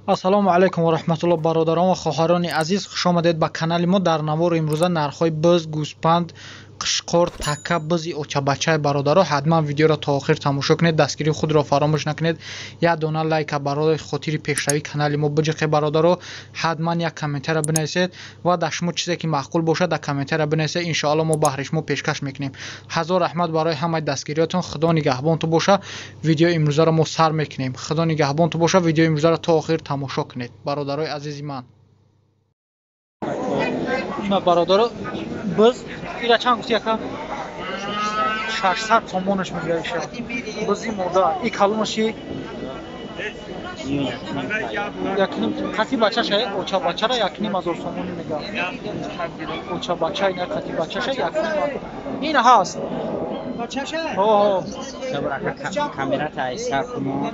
Ассалому алайкум ва раҳматуллоҳ, бародарон ва хоҳарони азиз, хуш омадед ба канали мо. Дар навори имрӯза нархҳои биз, гӯспанд, қишқор, така, бизи очабачаи бародаро. Ҳатман видеоро то охир тамошо кунед, дастгирии худро фаромӯш накунед. Як дона лайка барои хотири пешравии канали мо биҷиқе бародаро. Ҳатман як комментария бинависед ва дар шумо чизе ки маъқул бошад дар комментария бинависед. Иншоалло мо баҳри шумо пешкаш мекунем. Ҳазор раҳмат барои ҳамаи дастгириётон. Худо нигаҳбон ту боша. Видеои имрӯзаро мо сар мекунем. Худо нигаҳбон ту боша. Видеои имрӯзаро то охир тамошо кунед, бародарои азизи ман. Бародаро, биз ира чанд гуфти яка? 600 сомонаш мегирад иша. Бизи мода. И калонаши? Якним қати бачаша, оча бачара 1,5 ҳазор сомонӣ мегирад. Оча бача ина қати бачаша 1,5. Ин ҳаст. Бачаша? Ҳо. Камера тайсар куно.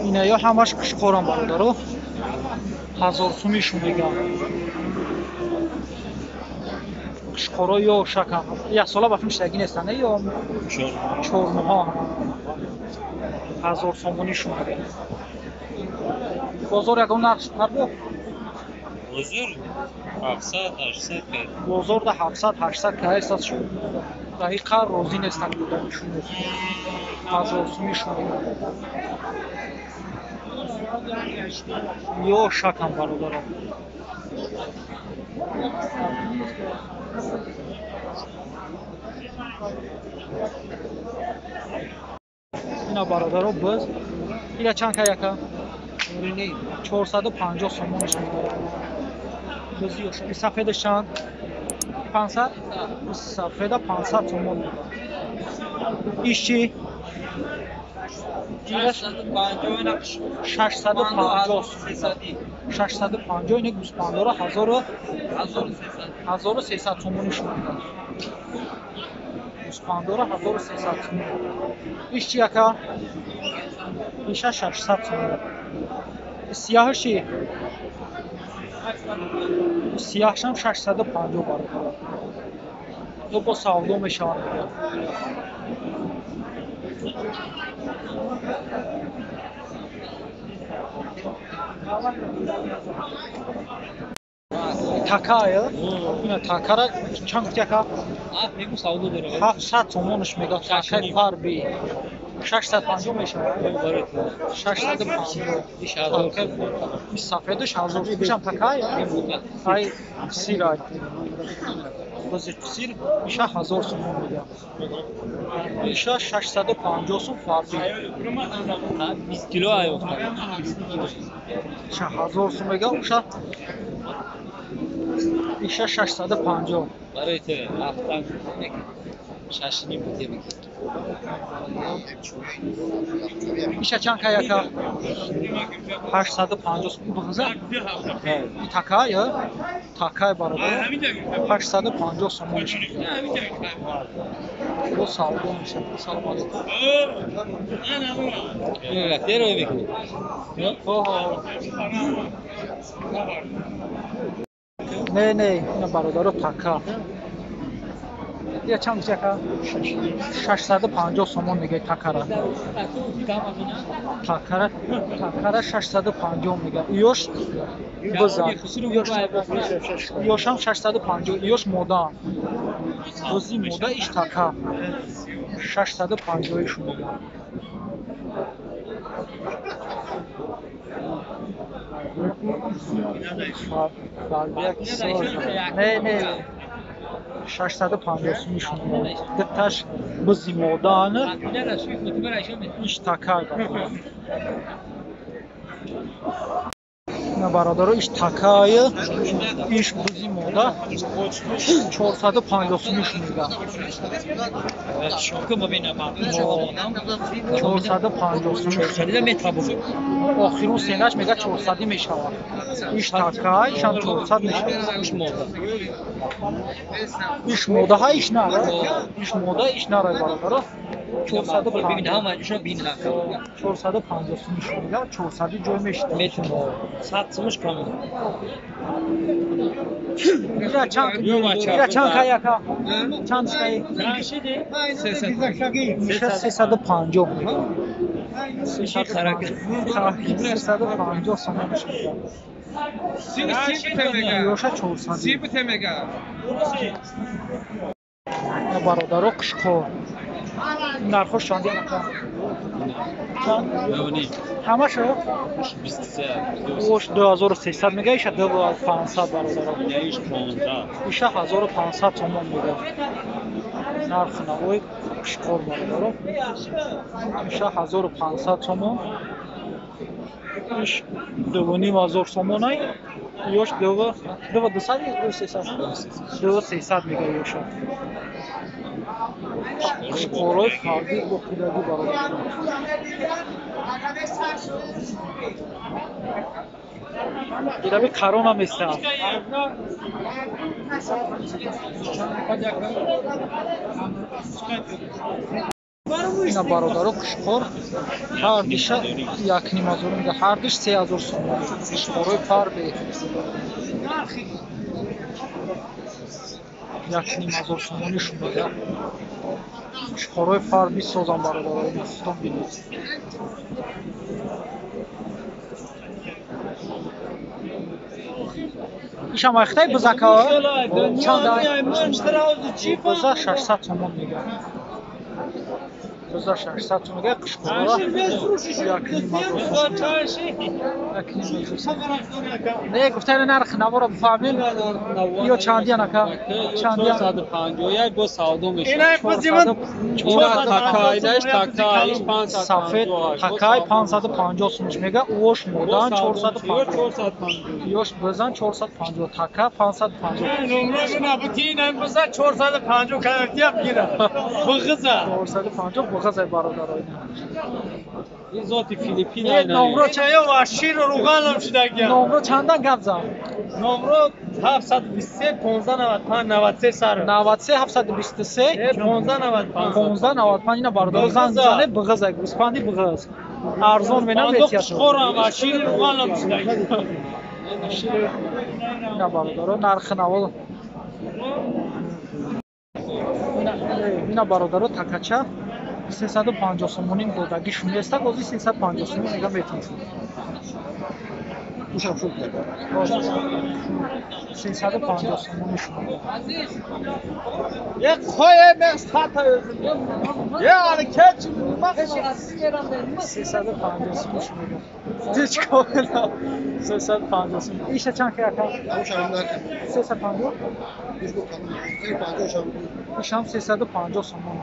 Ина ё ҳамаш қишқорам бародаро. 1000 сумишу мегирад. Қишқоро ё шакам. Як сола ба филм шидаги нестанд, ё 4 моҳа 1000 сомонӣ шуд. Бозор ягон нарх нарбо? Бозор 700, 800 кард. Бозор да 700, 800 каесад шуд. Дақиқа розӣ нестанд додани шумо. 1000 сумӣ шуд. Ё шакам бародарон. Ина бародаро, биз ира чанд ка яка? 450 сомонаш мегирад. Бизи ёша. И сафедаш чанд? 500? Сафеда 500 сомон мегирад. Иш чӣ? 650. 650 ина гӯспандора 1300 сомонӣ шуд. Гӯспандора 1300 сомон. Иш чӣ яка? Иша 600 сомон. Сияҳаш чӣ? Сияҳшам 650 бародаро. Ё бо савдо мешаванд мегӯяд. Такая? Ина такара чанд гуфти яка? Мегу савдо дорад. 700 сомонаш мегӯяд такаи фарби. 650 мешавад. 650. Иш сафедаш 1000. Ишам такая? Ай сирай. Бизи сир иша 1000 сомон мегӯяд. Иша 650 сом фарби. 20 кило ай охта. Иша 1000 сом мегӯяд, уша иша 650. Барои ту ҳафта 6,5 бутия бигир. Иша чанд ка яка? 850 сом. Бғза? И така я? Такай бародар. 850 сомон. Бо савдо мешавад. Салом алейкум. Рафте рой мекунӣ? Ҳо. Не, не, ина бародаро така. Я чанд гуфти яка? 650 сомон мегӯяд такара. Такара, такара 650 мегӯяд. Ёш бизан. Ёшам 650, ёш мода. Бузи мода иш така. 650 иш мегӯяд. Не, не. 650 сумишон. Диташ бузи модааны иш такай. Бародаро, иш такай, иш бузи мода 450 сумиш мегӯяд. 450 сум. Охирун сенаш мегӯяд 400 мешавад. Иш такай, ишам 400 мешавад. Иш модаҳа, иш нара. Иш мода, иш нара бародаро. 450 сумиш мегӯяд, 400 ҷой мешавад. Ира чанд? Ира чанд кай яка? Чанд шкаи? 350. 350 сомониш мега. Ёша 400. Бародаро қишқор. Нархош чанди ака? Ҳамашо? Ош 2300 мега, иша 2500 бародаро. Иша 1500 сомон мега. Нархи навои қишқор бародаро. Иша 1500 сомон. Иш 2500 сомонай. Ёш 2200 2300? 2300 мега ёша. Қишқорҳои фардӣ боқидагӣ бародаро. Ирави қарона места. Ина бародаро қишқор ҳардиша 1,5 ҳазор мега, ҳардиш 3000 сомон. Қишқорҳои фарбе 1,5 ҳазор сомонӣ шумега. Қишқорҳои фарби созам бародаро, ина бинед. Ишам айхтай бизака? Чанда? Биза 600 сомон мега. Биза 600 сомон мега қишқорҳо 1,5 ҳазор сомон. 1,5 ҳазор. Не, гуфтани нархи наворо бифаҳмем. Ё чандиян ака? Чандиян? 451 бо савдо мешавад. Сафед такай 550 сомониш мега, уош модан 450. Ёш бизан 450, така 550. 450 буғазай бародаро ина. Ин зоти Филиппин. Номро номро чандан гап зад? Номро 723 15 95 93 сар. 93 723 15 95 15 95 ина бародаро занг бизанед, буғазай, гӯспанди буғаз. Арзон менам метият. Қишқорам, шири руғанам шудаги. Ина бародаро нархи наво. Ина бародаро такача 350 сомонӣ додагӣ шунеста, ози 350 сомон мега метавонад. 350 сомонӣ шумо. Як қоя мен сата өзүм. Я али кеч. 350 сомон шумо. Чӣ кор? 350 сомон. Иша чанд ки ака? 350? Ишам 350 сомон.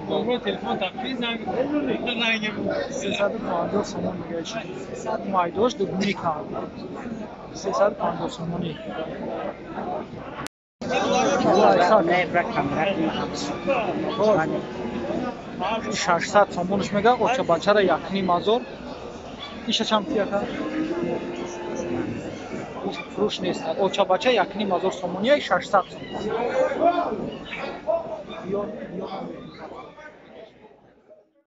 Телефон тақфи занг. 350 сомон мега иша. Майдош дугуни кам. 350 сомонӣ. Не, бра камера. 600 сомонш мега, оча бачара 1,5 ҳазор. Иша чанд пути ака? Фурӯш нест. Оча бача 1,5 ҳазор сомония 600 сомон.